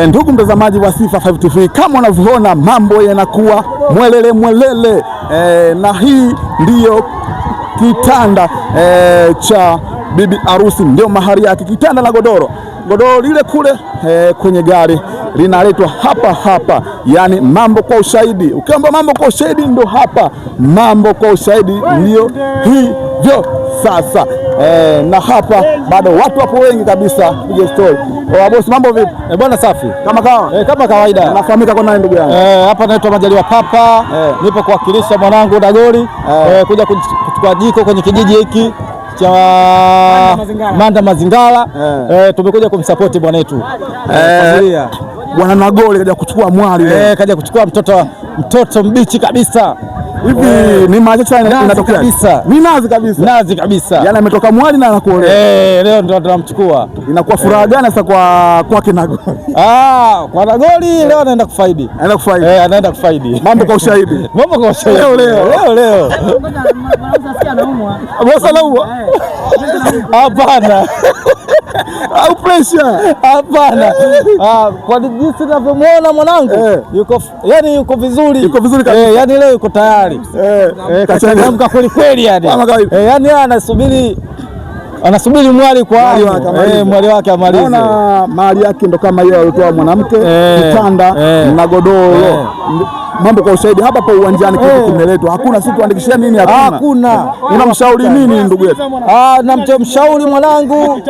Ndugu mtazamaji wa Sifa 5 TV, kama unavyoona mambo yanakuwa mwelele mwelele. Na hii ndiyo kitanda cha bibi harusi, ndio mahari yake, kitanda na godoro. Godoro lile kule kwenye gari linaletwa hapa hapa, yaani mambo kwa ushahidi. Ukiomba mambo kwa ushahidi, ndo hapa mambo kwa ushahidi ndio hivyo sasa. Na hapa bado watu wapo wengi kabisa. Piga story. Bosi, mambo vipi? Bwana safi. Kama kawa? Kama kawaida. Unafahamika kwa nani ndugu yangu? Hapa naitwa Majaliwa Papa. Nipo kuwakilisha mwanangu Dagoli. Kuja kuchukua jiko kwenye kijiji hiki cha Manda Mazingala. Tumekuja kumsapoti bwanetu. Familia. Bwana Nagoli kaja kuchukua mwali leo. Kaja kuchukua mtoto mbichi kabisa. Hivi ni machache Nazi inatokea. kabisa. Ni nazi kabisa. Nazi kabisa. Yaani ametoka mwali na anakuolea. Leo ndo tunamchukua. Inakuwa furaha gani sasa kwa kwake Nagoli? Kwa Nagoli leo anaenda kufaidi. Anaenda kufaidi. Anaenda kufaidi. Mambo kwa ushahidi. Mambo kwa ushahidi. Leo leo. Leo leo. Bosi anaumwa. Hapana. Au pressure. Hapana. Kwa jinsi ninavyomwona mwanangu yuko yani yuko vizuri. Yuko vizuri kabisa. Yani leo yuko tayari. Kachangamka kweli kweli yani. Kama kawaida. Yani yeye anasubiri mwali kwa Mwali hamu. wake amalize. Mwali wake amalize. Naona mali yake ndo kama hiyo alitoa mwanamke, kitanda na godoro. Mambo kwa ushahidi hapa pa uwanjani kitu kimeletwa. Hakuna si tuandikishia nini hakuna. Hakuna. Unamshauri nini ndugu yetu? Namchomshauri mwanangu.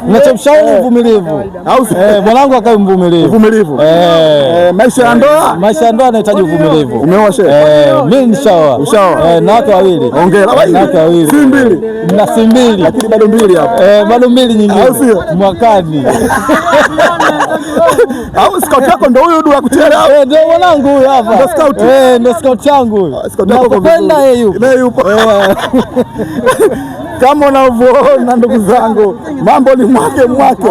Nachomshauri mvumilivu. Au Mwanangu akae mvumilivu. Mvumilivu. Maisha ya ndoa? Maisha ya ndoa yanahitaji uvumilivu. Umeoa shehe? Mimi nishaoa. Ushaoa? Na watu wawili. Hongera. Na watu wawili. Si mbili. Na si mbili. Lakini bado mbili hapo. Bado mbili nyingine. Au sio? Mwakani. Au scout yako ndo huyu dua kuchelewa? Ndio mwanangu huyu hapa. Ndio scout? Ndio scout yangu huyu. Scout yako kwa Nakupenda vizuri. yeye yupo. Yeye yupo. Kama unavyoona ndugu zangu, mambo ni mwake mwake.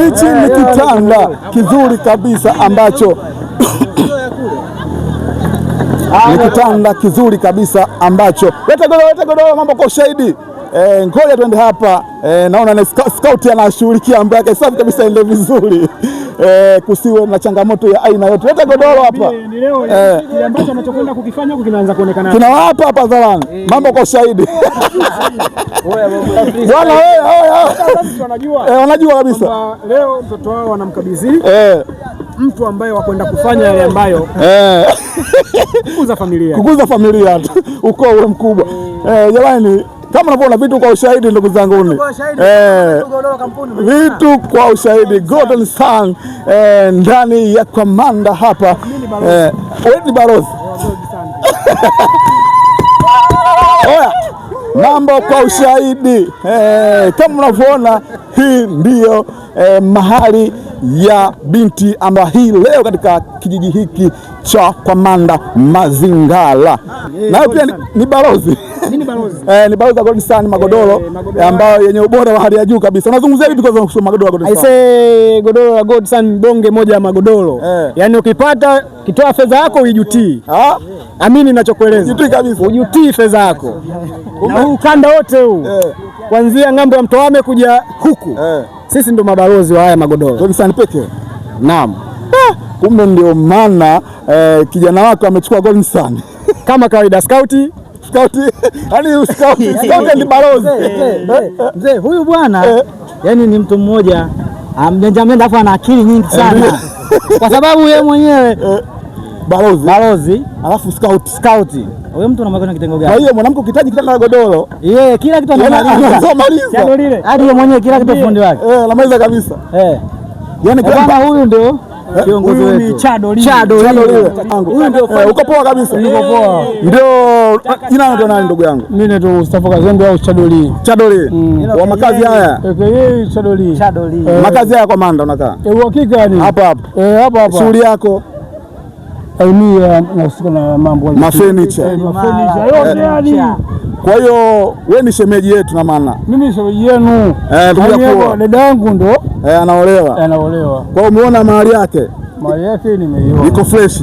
Hichi ni kitanda kizuri kabisa ambacho ni kitanda kizuri kabisa ambacho leta godoro, leta godoro, mambo kwa ushahidi. Ngoja twende hapa. Naona ni scout anashughulikia mambo yake safi kabisa, ende vizuri. Kusiwe na changamoto ya aina yote. Leta godoro hapa. Ni leo kile ambacho anachokwenda kukifanya huko kinaanza kuonekana. Kina hapa hapa hadharani. Mambo kwa ushahidi. Bwana wewe, Sasa wanajua. Wanajua kabisa. Kwamba leo mtoto wao wanamkabidhi mtu ambaye wakwenda kufanya yale ambayo kukuza familia. Kukuza familia tu. Ukoo uwe mkubwa. Jamani, kama unavyoona vitu kwa ushahidi ndugu zangu. Vitu kwa ushahidi Golden Sun ndani ya Kamanda hapa. Wewe ni balozi. Oya, mambo kwa ushahidi. Kama unavyoona hii ndio mahali ya binti ambayo hii leo katika kijiji hiki cha Kamanda Mazingala. Na pia ni balozi. Mimi ni balozi. Ni balozi wa Golden Sun magodoro ambayo yenye ubora wa hali ya juu kabisa. Unazungumzia vipi kwanza kuhusu magodoro ya Golden Sun? I say godoro la Golden Sun bonge moja ya magodoro. Yaani ukipata kitoa fedha yako uijutii. Amini ninachokueleza. Ujutii kabisa. Ujutii fedha yako. Na huu ukanda wote huu. Kuanzia ng'ambo ya Mtoame kuja huku. Sisi ndo mabalozi wa haya magodoro. Golden Sun pekee. Naam. Kumbe ndio maana kijana wako amechukua Golden Sun. Kama kawaida scout. Scout. Yaani scout, scout ni balozi. Mzee huyu bwana yani ni mtu mmoja mjanja mjanja, afu ana akili nyingi sana. Kwa sababu yeye mwenyewe balozi. Balozi, alafu scout. Scout. Huyo mtu unamweka kwenye kitengo Kwa gani? hiyo mwanamke ukihitaji kitanda na godoro, Yeye kila kitu Yaani anamaliza. anamaliza. Hadi yeye mwenyewe kila kitu fundi wake. Anamaliza kabisa. Yaani kila Bwana huyu ndio kiongozi Huyu wetu. ni Chado Lile. Chado Chado Lile. Lile. Huyu ndio Uko poa kabisa. Niko poa. Ndio jina lako nani ndugu yangu? Mimi naitwa Mustafa Kazembe au Chadoli. Chadoli. Wa makazi haya. AKA Chadoli. Chadoli. Makazi haya kwa Manda unakaa? Uhakika yani. Hapa hapa. Hapa hapa. Shughuli yako? Mimi nahusika na mambo ya Mafurniture. Mafurniture yote yani. Kwa hiyo wewe ni shemeji yetu na maana. Mimi shemeji yenu. Tukuja Yaani kuoa. dada yangu ndo Anaolewa. Anaolewa. Kwa hiyo umeona mahali yake? Mahali yake nimeiona. Iko fresh.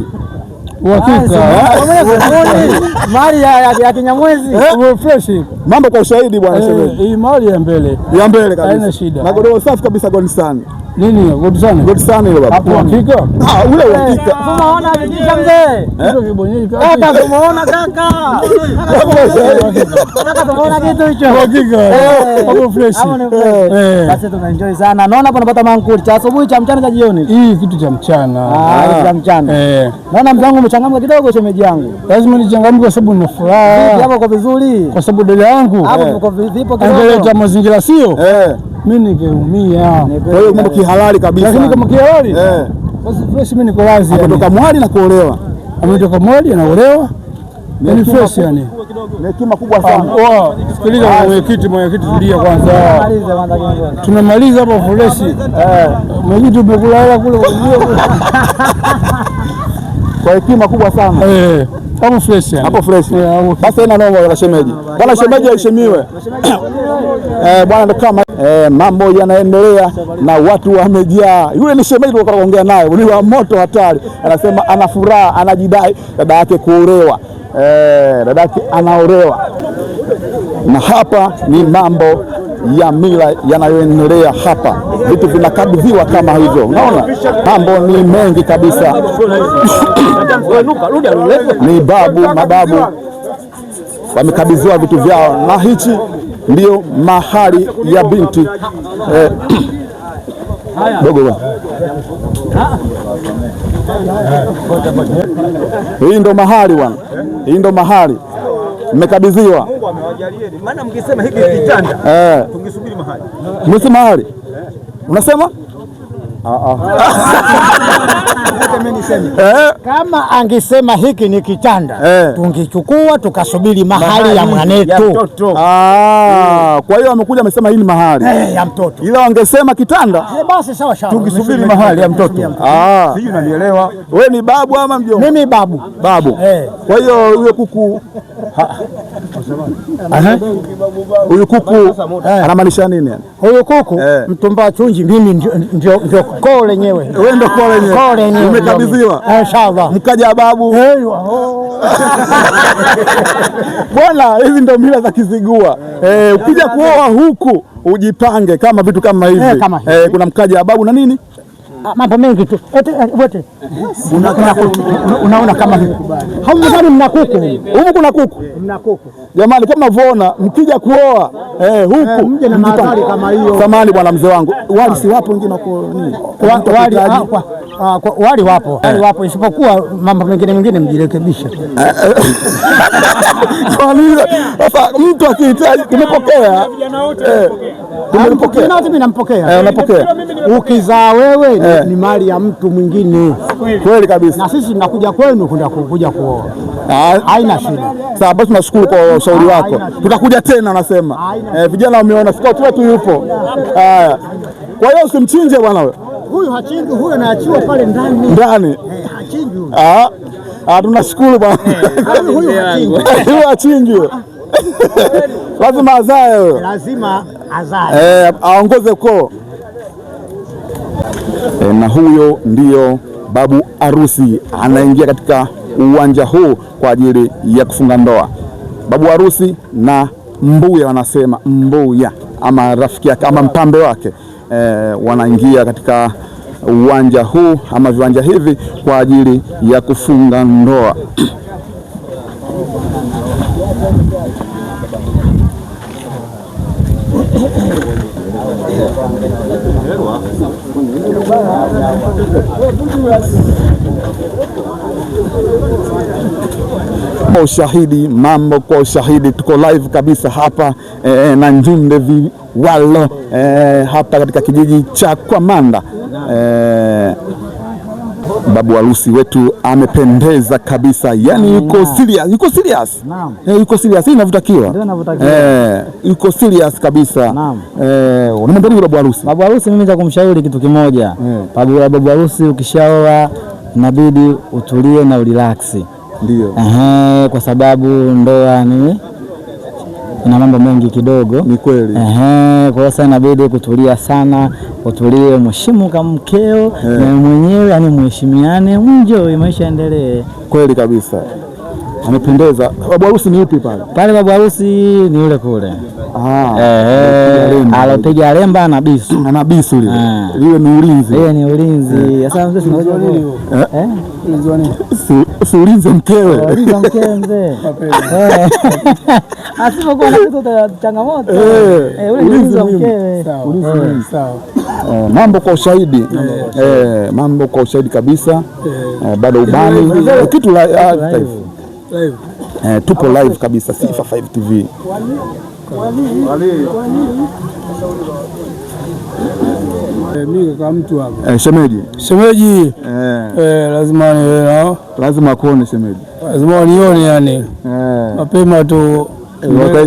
Uhakika. Mali ya Kinyamwezi. Fresh. Mambo kwa ushahidi bwana shemeji. Hii mali ya mbele. Ya mbele kabisa. Haina shida. Na godoro safi kabisa Godson. Nini Godson? Godson ile baba. Uhakika? Ah, ule uhakika. Umeona vitisha mzee? Ndio vibonyeji kaka. Kaka umeona kaka. Kaka tumeona kitu hicho. Uhakika. Hapo fresh. Basi tunaenjoy sana. Naona hapo napata mankuli cha asubuhi, cha mchana, cha jioni. Hii kitu cha mchana. Ah, kitu cha mchana. Naona mzee wangu umechangamka kidogo shemeji yangu. Lazima nichangamke kwa sababu nina furaha. Hapo kwa vizuri. Kwa sababu dada yangu hapo tuko vipo kidogo. Angeleta mazingira sio? Mimi ningeumia. Kwa hiyo mambo kihalali kabisa. Lakini kama kihalali? Basi fresh mimi niko lazi. Ametoka mwali na kuolewa. Ametoka mwali anaolewa. Ni fresh yani. Ni hekima kubwa sana. Sikiliza mwenyekiti, tulia kwanza. Tunamaliza hapo fresh. Mwenyekiti umekula hela kule. Kwa hekima kubwa sana. Hapo fresh yani. Hapo fresh. Basi haina noma bwana shemeji. Bwana shemeji aheshimiwe. Bwana ndo kama mambo yanaendelea na watu wamejaa. Yule ni shemeji tulikuwa tunaongea naye, ni wa moto hatari. Anasema ana furaha, anajidai dada yake kuolewa. Dada yake anaolewa. Na hapa ni mambo ya mila yanayoendelea hapa. Vitu vinakabidhiwa kama hivyo. Unaona? Mambo ni mengi kabisa. Ni babu, mababu wamekabidhiwa vitu vyao, na hichi ndio mahali ya binti. Dogo bwana. Hii ndo mahali bwana. Hii ndo mahali mmekabidhiwa. Mungu amewajalieni. Maana mkisema hiki kitanda tungesubiri mahali. Msema mahali. Unasema? Kama angesema hiki ni kitanda tungechukua tukasubiri mahali ya mwanetu. Kwa hiyo amekuja amesema hii ni mahali ya mtoto. Ila wangesema kitanda basi sawa sawa. Tungesubiri mahali ya mtoto. Sijui unanielewa. Wewe ni babu ama mjomba? Mimi babu. Babu. Kwa hiyo yule kuku huyu kuku anamaanisha nini yani? Huyu kuku mtumba chunji, mimi ndio koo lenyewe. Wewe ndio koo lenyewe. Umekabidhiwa. Inshallah. Mkaja babu. Bwana, hizi ndio mila za Kizigua. Ukija kuoa huku ujipange kama vitu kama hivi. Kuna mkaja babu na nini? Mambo mengi tu. Wote. Unaona kama hivi. Haumzani mna kuku. Huku kuna kuku. Mna kuku. Jamani kama mnavyoona mkija kuoa huku mje na mahali kama hiyo. Samahani bwana mzee wangu. Wali si wapo wengine wako nini? Wali wapo. Wali wapo isipokuwa mambo mengine mjirekebishe. Kwa nini? Sasa mtu akihitaji tumepokea. Tumepokea. Mimi nampokea. Unapokea. Ukizaa wewe ni mali ya mtu mwingine. Kweli kabisa. Na sisi tunakuja kwenu kuja kuoa. Haina shida. Sawa, basi tunashukuru kwa ushauri wako. Tutakuja tena nasema. Vijana wameona scout wetu yupo. Haya. Kwa hiyo usimchinje bwana wewe. Huyu hachinji, huyu anaachiwa pale ndani. Ndani. Hachinji huyu. Tunashukuru bwana. Huyu hachinji. Huyu hachinji. Lazima azae huyo. Lazima azae. Aongoze ukoo. Na huyo ndio babu harusi anaingia katika uwanja huu kwa ajili ya kufunga ndoa. Babu harusi na mbuya, wanasema mbuya ama rafiki yake ama mpambe wake, wanaingia katika uwanja huu ama viwanja hivi kwa ajili ya kufunga ndoa. Kwa ushahidi, mambo kwa ushahidi, tuko live kabisa hapa na Njunde Viwalo hapa katika kijiji cha Kwamanda. Babu harusi wetu amependeza kabisa, yani yuko serious, yuko serious. Yuko serious, hii inavyotakiwa. Yuko serious kabisa. Unamwambia nini babu harusi? Babu harusi mimi cha kumshauri kitu kimoja. Babu harusi ukishaoa inabidi utulie na urelax. Ndio. Kwa sababu ndoa ni ina mambo mengi kidogo. Ni kweli. Ehe, kwa hiyo sasa inabidi kutulia sana, utulie, mheshimu kama mkeo na mwenyewe, yani mheshimiane, mjoe, maisha yaendelee. Kweli kabisa. Amependeza. Babu harusi ni yupi pale? Pale babu harusi ni yule kule. Ah, alopiga lemba na bisu. Ana bisu lile. Lile ni ulinzi. Yeye ni ulinzi. Sasa mzee tunajua nini? Ulinzi wa nini? Si ulinzi mkewe. Ulinzi mkewe mzee. Asipokuwa na kitu changamoto. Ule ulinzi wa mkewe. Sawa. Sawa. Mambo kwa ushahidi. Mambo kwa ushahidi kabisa. Bado ubani. Kitu live. Tupo live kabisa Sifa 5 TV. Mimi kama mtu hapa. Shemeji. Shemeji. Lazima ni lazima akuone shemeji. Lazima nione yani. Mapema tu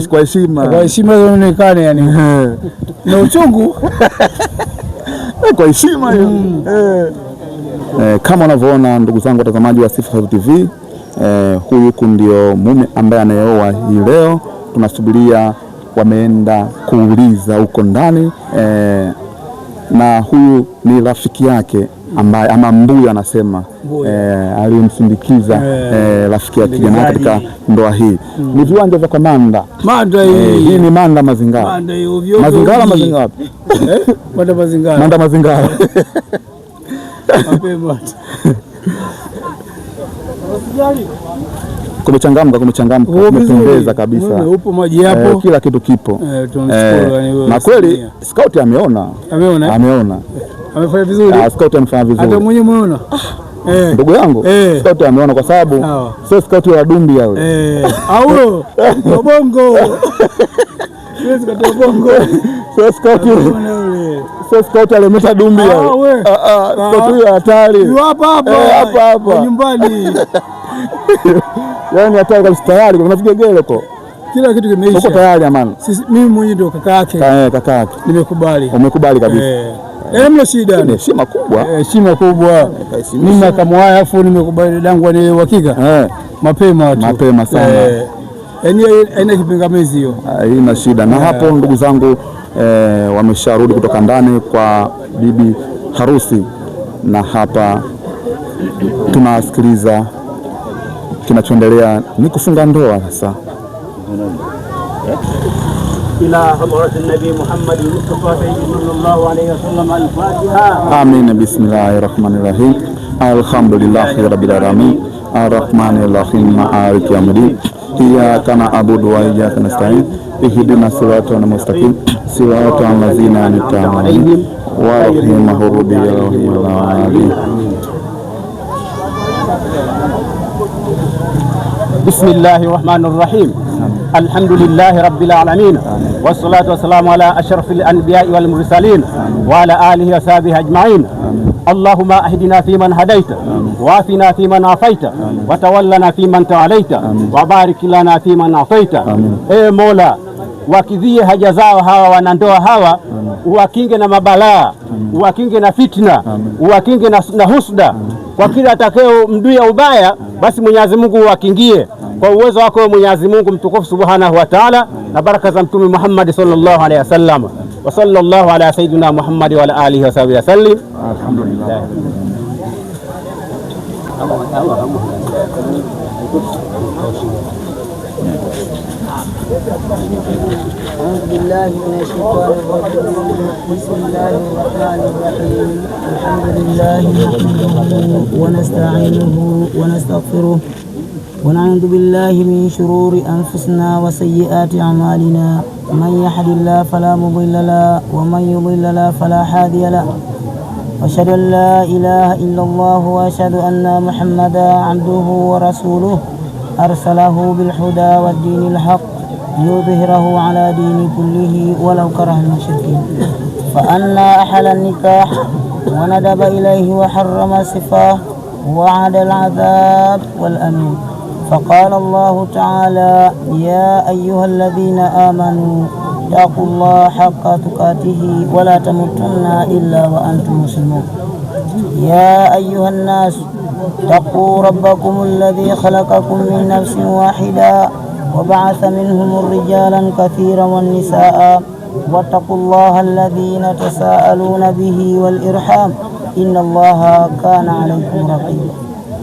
kwa heshima. Kwa heshima zionekane yani. Na uchungu. Kwa heshima hiyo. Kama unavyoona ndugu zangu watazamaji wa Sifa 5 TV, huyu huku ndio mume ambaye anayeoa hii leo. Tunasubiria wameenda kuuliza huko ndani, na huyu ni rafiki yake ambaye ama mbuyu anasema alimsindikiza rafiki yake kijana katika ndoa hii. Ni viwanja vya kwa Manda. Manda hii. Hii ni Manda Mazingara. Manda hii ovyo. Mazingara Mazingara wapi? Manda Mazingara. Manda Mazingara. Mapema. Kumechangamka, kumechangamka, kumependeza kabisa. Upo maji hapo. Kila kitu kipo. Na kweli scout ameona. Ameona. Ameona. Amefanya vizuri. Scout amefanya vizuri. Hata mwenyewe umeona. Ndugu yangu, scout ameona kwa sababu sio scout wa dumbi yule. Au bongo. Siwezi kutoa bongo. Sio scout. Sio scout alimeta dumbi yule. Scout huyo hatari. Hapa hapa. Hapa hapa. Nyumbani. Yaani hatari kabisa, tayari kuna vigegele huko. Kila kitu kimeisha. Uko tayari amana? Sisi mimi mwenyewe ndio kaka yake. Kaka yake. Nimekubali. Umekubali kabisa. Hamna shida. Ni heshima kubwa. Heshima kubwa. Mimi nakamwaya afu nimekubali dadangu ni uhakika. Mapema tu. Mapema sana. Yaani haina kipingamizi hiyo. Haina shida. Na hapo ndugu zangu wamesharudi kutoka ndani kwa bibi harusi, na hapa tunasikiliza kinachoendelea ni kufunga ndoa sasa. Ila hadrati Nabii Muhammad Mustafa sallallahu alayhi wasallam al-Fatiha. Amin. Bismillahirrahmanirrahim. Alhamdulillahi rabbil alamin. Arrahmanir rahim. Maliki yawmiddin. Iyyaka na'budu wa iyyaka nasta'in. Ihdinas siratal mustaqim. Siratal ladzina an'amta 'alaihim ghairil maghdubi 'alaihim waladdallin. Bismillahir Rahmanir Rahim. Alhamdulillahi rabbil alamin. Wassalatu wassalamu ala ashrafil anbiya'i wal mursalin wa ala alihi wa sahbihi ajma'in. Allahumma ahdina fiman hadaita wa afina fiman afaita wa tawallana fiman tawalaita wa barik lana fiman ataita. Ee Mola, wakidhie haja zao hawa wanandoa hawa, uwakinge na mabalaa, uwakinge na fitna, uwakinge na husda. Kwa kila atakao mduya ubaya, basi Mwenyezi Mungu uwakingie kwa uwezo wako Mwenyezi Mungu mtukufu Subhanahu wa Ta'ala, na baraka za Mtume Muhammad sallallahu alaihi wasallam. Wa sallallahu ala sayyidina Muhammad wa ala alihi wa sahbihi wasallim. Alhamdulillah. أعوذ بالله من الشيطان الرجيم. بسم الله الرحمن الرحيم. الحمد لله نحمده ونستعينه ونستغفره ونعوذ بالله من شرور أنفسنا وسيئات أعمالنا. من يهد الله فلا مضل له ومن يضلل له فلا هادي له. وأشهد أن لا إله إلا الله وأشهد أن محمدا عبده ورسوله أرسله بالهدى والدين الحق ليظهره على دين كله ولو كره المشركين. فأنا أحل النكاح وندب إليه وحرم السفاه ووعد العذاب والأمين. فقال الله تعالى: يا أيها الذين آمنوا اتقوا الله حق تقاته ولا تموتن إلا وأنتم مسلمون. يا أيها الناس اتقوا ربكم الذي خلقكم من نفس واحدة وبعث منهم رجالا كثيرا والنساء واتقوا الله الذين تساءلون به والإرحام إن الله كان عليكم رقيبا.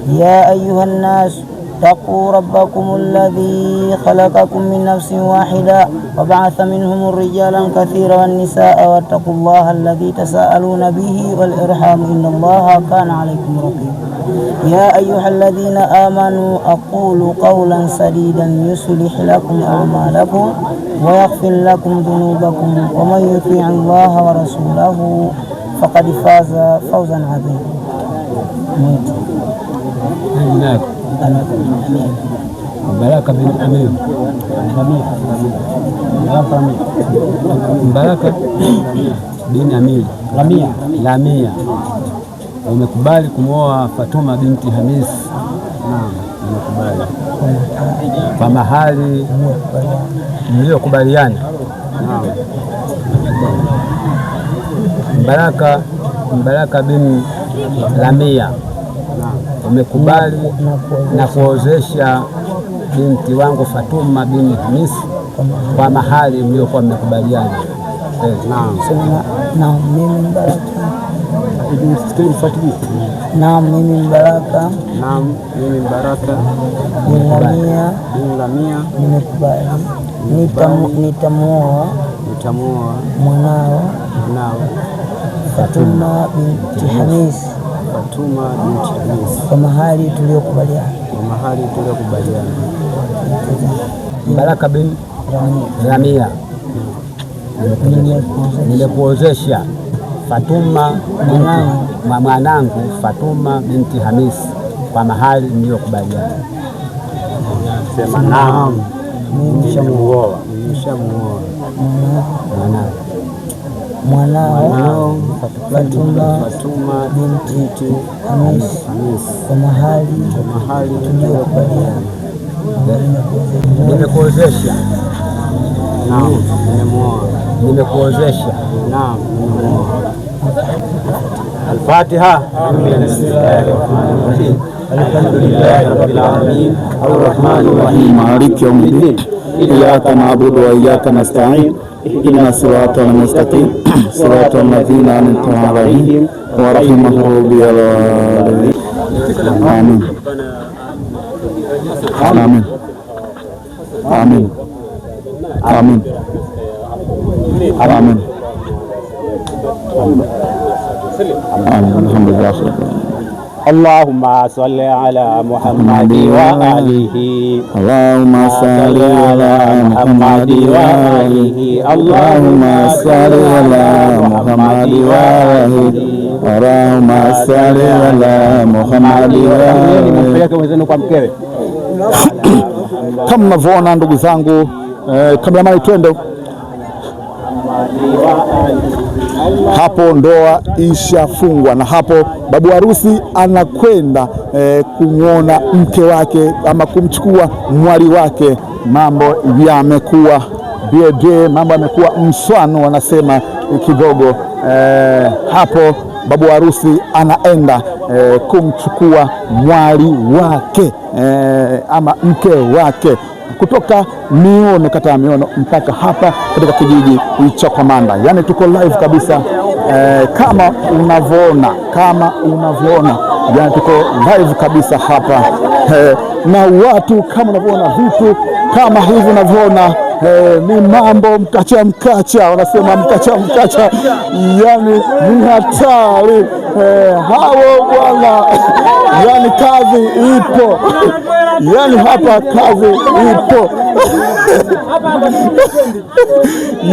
يا أيها الناس اتقوا ربكم الذي خلقكم من نفس واحدة وبعث منهم رجالا كثيرا والنساء واتقوا الله الذي تساءلون به والإرحام إن الله كان عليكم رقيبا. يا أيها الذين آمنوا أقولوا قولا سديدا يصلح لكم أعمالكم ويغفر لكم ذنوبكم ومن يطيع الله ورسوله فقد فاز فوزا عظيما. Baraka bin Amir Baraka bin Amir Lamia, umekubali kumwoa Fatuma binti Hamis? Naam, nimekubali. Kwa mahali mliokubaliana? Naam. Baraka bin Lamia, umekubali na kuozesha binti wangu Fatuma bin Hamis kwa mahali mliokuwa mmekubaliana? Naam. Naam, mimi Mbaraka. Naam, mimi Mbaraka. Naam, mimi Mbaraka bin Lamia nimekubali. Nitamuoa mwanao Fatuma binti Hamis kwa mahali tuliyokubaliana. Baraka bin Lamia, nimekuozesha Fatuma mwanangu Fatuma binti Hamis kwa mahali mliyokubaliana. Sema naam, nimeshamuoa mwanao Fatuma binti Hamis kwa mahali tuliyokubaliana. Nimekuozesha. Naam, nimemuoa. Nimekuozesha. Naam, nimemuoa. Al-Fatiha. Bismillahirrahmanirrahim. Alhamdulillahi rabbil alamin arrahmanir rahim maliki yawmiddin iyyaka na'budu wa iyyaka nasta'in ihdinas siratal mustaqim siratal ladzina an'amta 'alaihim ghairil maghdubi 'alaihim. Amin. Amin. Amin. Amin. Amin. Amin. Alhamdulillah. Allahumma salli ala Muhammad wa alihi. Allahumma salli ala Muhammad wa alihi. Allahumma salli ala Muhammad wa alihi. Allahumma salli ala Muhammad wa alihi. Mpeleke mwenzenu kwa mkewe. Kama mnavyoona ndugu zangu, kameramani twende hapo, ndoa ishafungwa na hapo babu harusi anakwenda kumwona mke wake ama kumchukua mwali wake. Mambo yamekuwa bebe, mambo yamekuwa mswano wanasema kigogo. Hapo babu harusi anaenda kumchukua mwali wake ama mke wake kutoka Miono, kata ya Miono mpaka hapa katika kijiji cha Kwamanda. Yani tuko live kabisa, kama unavyoona, yani tuko live kabisa hapa, na watu kama unavyoona, vitu kama hivi unavyoona, ni mambo mkacha mkacha, wanasema mkacha mkacha, yani ni hatari. Hao bwana, yani kazi ipo, yani hapa kazi ipo.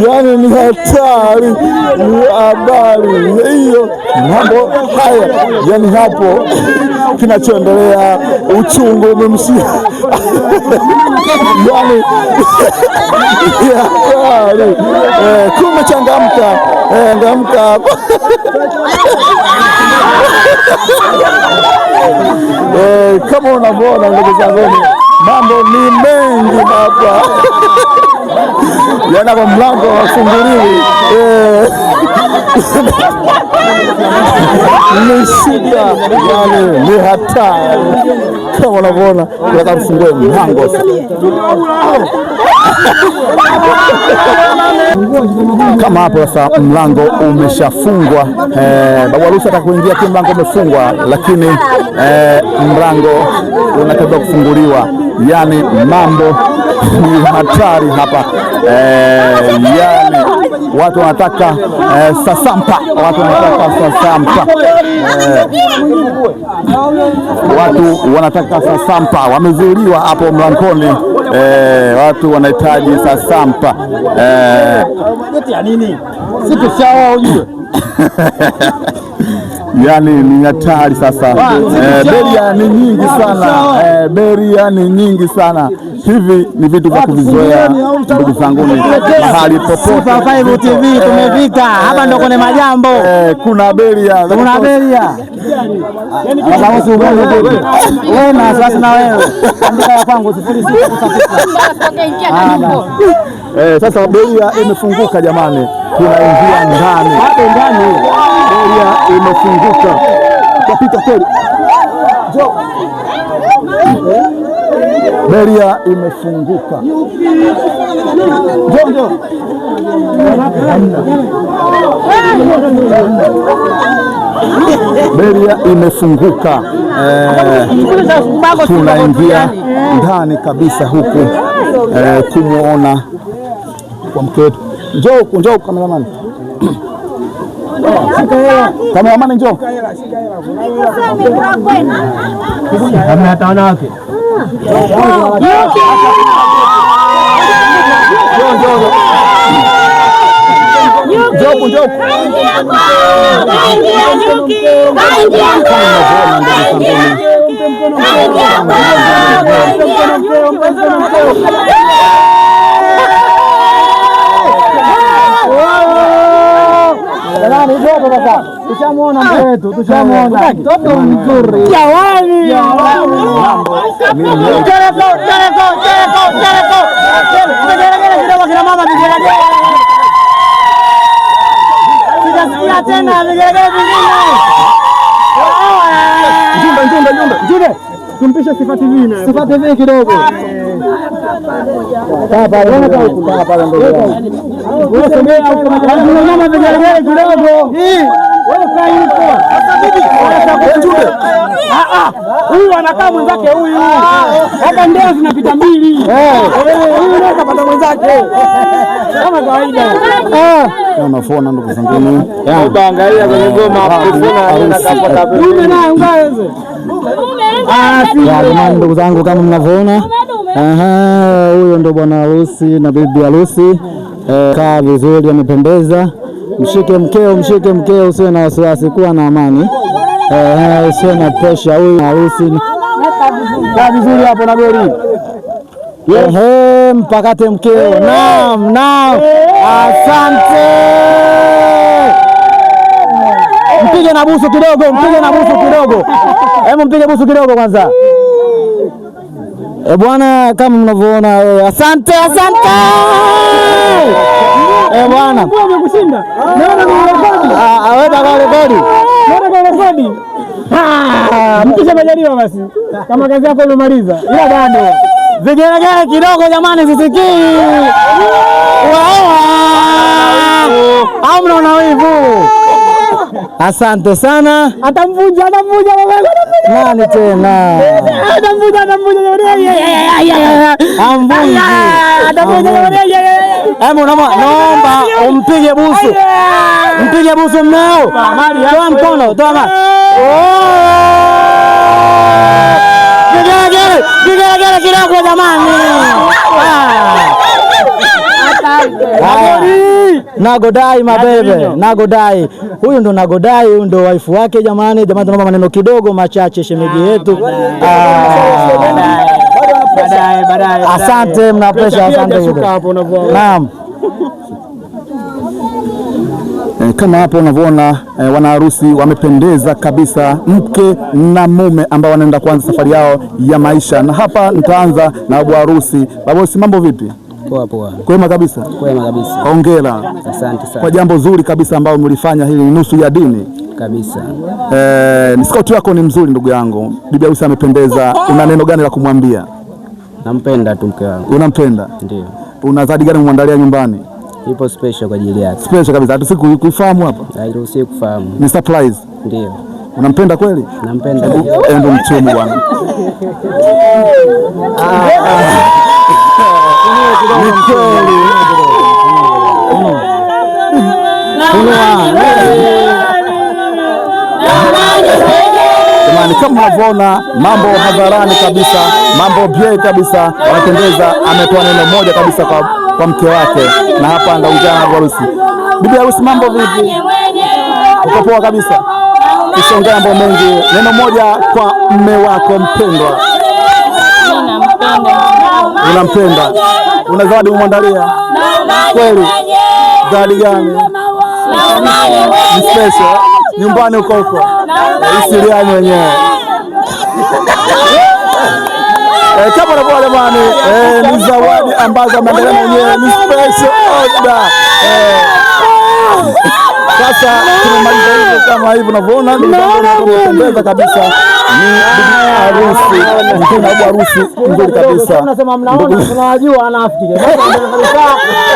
Yani ni hatari, ni habari hiyo, mambo haya, yani hapo kinachoendelea, uchungu umemshia. Yani hatari, kumechangamka, changamka. Kama unavyoona ndugu zangu, mambo ni mengi hapa. Yana kwa mlango wafunguliwi. Ni shida, yani ni hatari kama unavyoona, nataka mfungue mlango sasa. Kama hapo sasa mlango umeshafungwa. Babu harusi atakuingia tu, mlango umefungwa, lakini mlango unatakiwa kufunguliwa. Yani mambo ni hatari hapa. Yani watu wanataka sasampa, watu wanataka sasampa, watu wanataka sasampa, wamezuiliwa hapo mlangoni. Watu wanahitaji sasampa. Yani ni hatari sasa. Beria ni nyingi sana, beria ni nyingi sana. Hivi ni vitu vya kuvizoea ndugu zangu, mahali popote. Sifa 5 TV tumefika hapa, ndo kwenye majambo. Kuna beria, kuna beria. Wewe na sasa na wewe andika ya kwangu 0699. Sasa beria imefunguka jamani, tunaingia ndani. Hapo ndani beria imefunguka. Tapita kweli. Beria imefunguka. Njoo njoo. Beria imefunguka. Tunaingia ndani kabisa huku kumuona kwa mke wetu. Njoo njoo kameramani. Kameramani njoo. Hamna hata wanawake. Njoo njoo. Njoo njoo. Tushamuona mke wetu, tushamuona. Mtoto mzuri. Jamani. Tereko, tereko, tereko, tereko. Vigelegele kidogo kina mama vigelegele. Sijasikia tena vigelegele vingine. Njumbe, njumbe, njumbe. Njumbe. Tumpishe Sifa TV na. Sifa TV kidogo. Kaa pale, kaa pale ndugu yangu. Wewe sogea huko mama vigelegele kidogo. Wewe kaa huko. Njumbe. Huyu anakaa mwenzake huyu. Hapa ndio zinapita mbili. Huyu naye kapata mwenzake. Kama kawaida. Unaona ndugu zangu. Angalia kwenye goma hapo kuna Mume naye ungaweze. Jamani ndugu zangu, kama mnavyoona, huyo ndo bwana harusi na bibi harusi. Kaa vizuri, amependeza. Mshike mkeo, mshike mkeo, usiwe na wasiwasi, kuwa na amani, usiwe na pressure. Huyu harusi kaa vizuri hapo na gori. Mpakate mkeo. Naam, naam, asante. Mpige na busu kidogo, mpige na busu kidogo. Hebu mpige busu kidogo kwanza. Bwana, kama mnavyoona, asante, asante. Bwana. Mbona umekushinda? Naona ni rekodi. Wewe kwa rekodi. Naona kwa rekodi. Mpishe Majaliwa basi. Kama kazi yako umemaliza. Ila bado. Vigelegele kidogo jamani, sisikii. Au mnaona wivu? Asante sana. Atamvunja, atamvunja baba. Nani tena? Atamvunja, atamvunja. Amvunji. Atamvunja. Hebu naomba umpige busu. Mpige busu mmeo. Toa mkono, toa mali. Vigelegele, vigelegele kidogo jamani. Nagodai mabebe, Nagodai. Huyu ndo Nagodai, huyu ndo waifu wake jamani. Jamani, tunaomba maneno kidogo machache shemeji yetu. Asante, mna pressure, asante. Naam. Kama hapo unavyoona, wanaharusi wamependeza kabisa, mke na mume ambao wanaenda kuanza safari yao ya maisha. Na hapa nitaanza na babu harusi. Babu harusi, mambo vipi? Poa poa. Kwema kabisa. Kwema kabisa. Hongera. Asante sana. Kwa jambo zuri kabisa ambalo mlifanya, hili ni nusu ya dini. Kabisa. Mskoti wako ni mzuri ndugu yangu. Bibi harusi amependeza. Una neno gani la kumwambia? Nampenda tu mke wangu. Unampenda? Ndio. Una zawadi gani kumwandalia nyumbani? Ipo special kwa ajili yake. Special kabisa. Hata siku kuifahamu hapa. Hairuhusiwi kufahamu. Ni surprise. Ndio. Unampenda kweli? Nampenda. Endo mchumu bwana. Ni kweli. Jamani, kama mnavyoona mambo hadharani kabisa, mambo bie kabisa, wanapendeza. Ametoa neno moja kabisa kwa mke wake, na hapa ndaungana na harusi. Bibi harusi, mambo vipi? Uko poa kabisa? Usiongee mambo mengi, neno moja kwa mme wako mpendwa. Unampenda. Una zawadi umwandalia? Kweli? Zawadi gani? Ni special. Nyumbani huko huko. Isiriani wenyewe. Kama unavyoona jamani, ni zawadi ambazo ameandalia mwenyewe, ni special order. Sasa tumemaliza hivyo kama hivi unavyoona, ndio kabisa. Ni bibi harusi, ndio harusi nzuri kabisa. Unasema mnaona, tunawajua wanafiki.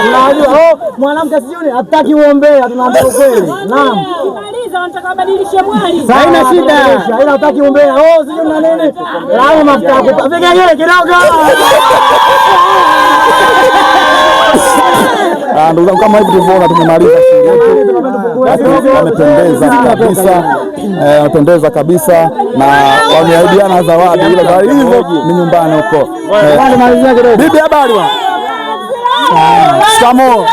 Tunawajua. Oh, mwanamke sijui hataki uombea, tunaambia ukweli. Naam. Haina shida. Ila hataki uombea. Oh, sijui na nini. Lao mafuta kupa. Vigengele kidogo. Ndugu zangu, kama hivi tulivyoona tumemaliza shughuli yetu. Wamependeza kabisa. Wamependeza kabisa na wameahidiana zawadi, ila zawadi hizo ni nyumbani huko. Bibi, habari bwana? Shikamoo.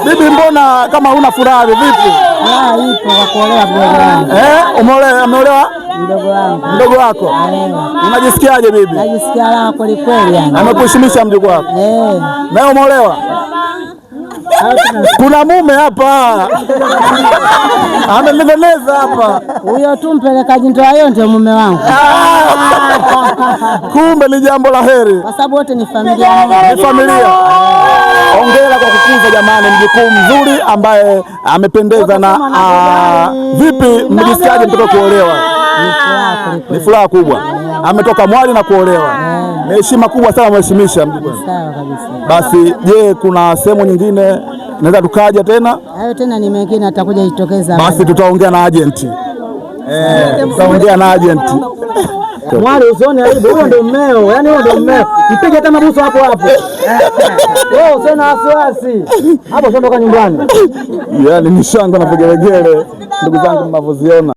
Bibi, mbona kama huna furaha vipi? Ipo kwa kuolewa mdogo wangu. Umeolewa? Mdogo wangu. Mdogo wako? Unajisikiaje bibi? Najisikia raha kweli kweli yani. Amekuheshimisha mjukuu wako? Na wewe umeolewa? Kuna mume hapa. Amenengeneza hapa. Huyo tu mpelekaji ndoa hiyo ndio mume wangu. Kumbe ni jambo la heri. Kwa sababu wote ni familia. Ni familia. Hongera kwa kukuza jamani, mjukuu mzuri ambaye amependeza. Na vipi, mjisikiaje mtoto kuolewa? Ni furaha kubwa. Ametoka mwali na kuolewa. Ni heshima kubwa sana, mheshimisha mjukuu. Sawa kabisa. Basi je, kuna sehemu nyingine naweza tukaja tena? Hayo tena ni mengine atakuja jitokeza. Basi tutaongea na agent. Tutaongea na agent. Mwali usione aibu, huyo ndio mmeo. Yaani huyo ndio mmeo. Mpige hata mabuso hapo hapo. Wewe usione wasiwasi. Hapo ushaondoka nyumbani. Yaani ni shangwe na vigelegele ndugu zangu mnavyoziona.